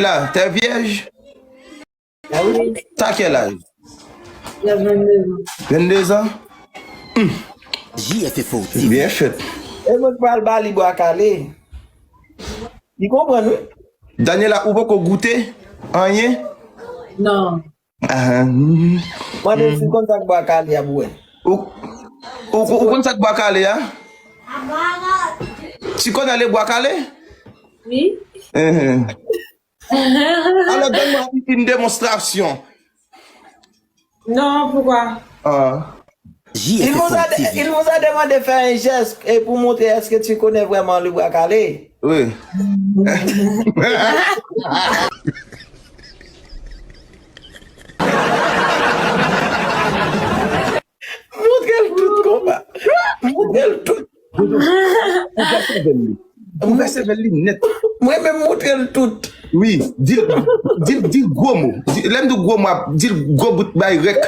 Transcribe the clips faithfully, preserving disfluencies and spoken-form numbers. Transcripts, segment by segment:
Samila, t'es vierge? Ah oui, T'as quel âge? il y a vingt-deux ans. Vingt-deux ans? J F F O T V. Bien fait. E mwen k pral ba li bwa kale. Li konprann, wi. Daniela, ou poko goute anyen? Non. Ah, mm. Mande si konn sa k bwa kale a pou wè. Ou, ou, ou konn sa k bwa kale a? Tu connais le bwa kale? Oui. Mhm. Alors, donne-moi une démonstration. Non, pourquoi? Ah. Il vous a, il vous a demandé de faire un geste et pour montrer est-ce que tu connais vraiment le bwa kale. Oui. Montre l tout konpa. Montre l tout. Ou vèse vèl li. Ou vèse vèl li nèt. Mwen menm montre l tout. Wi, di l, di l, di l gwo mo. Di- Lè m di gwo mo, ap- di l gwo bout bay rèk.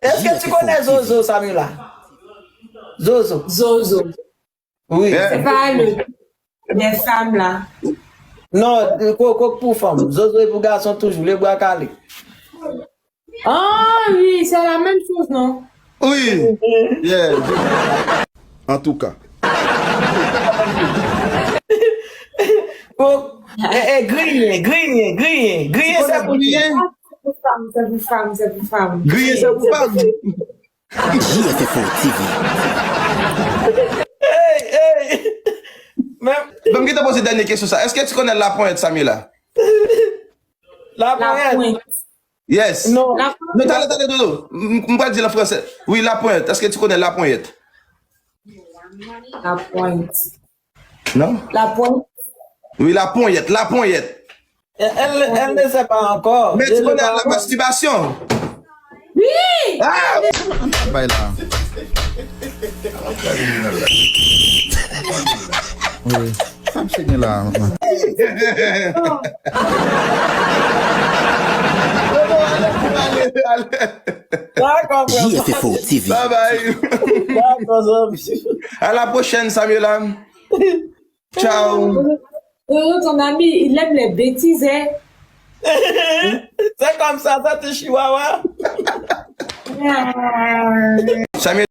Est-ce que tu connais Zozo, Samila? Zozo. Zozo. Oui. Eh, C'est pas le, les femmes là. Non, koko pou fanm. Zozo e pou gason toujou. Le bwa kale. Ah oui, c'est la même chose, non? Wi. Yeah. Antouka. Ko, e, e, griyen, griyen, griyen, griyen se pou li. Griyen, C'est pour femme, c'est pour femme, c'est pour femme. griyen se pou fanm. J F F O T V. Hey, hey. Men, Bon, m gentan poze dènye kesyon sa. Èske tu connais la pointe, Samila? La La pointe. pointe. Yes. Non. La Non, talè, talè, Dodo. M m pral di l an fransè. Wi, la pointe. Èske tu connais la pointe? La pointe. Non? La pointe. Wi, la ponyèt, la ponyèt. Elle, elle, elle ne sait pas encore. Mais tu connais la masturbation? Oui! Ah! Bay la. Wi. Sa m se gen la. D'accord, frère. J F F O T V. Bye bye. D'accord, zanmi. À la prochaine, Samuela. Ciao. Dodo, ton ami, il aime les bêtises, hein? C'est comme ça, ça te chihuahua. Ah. Samuela,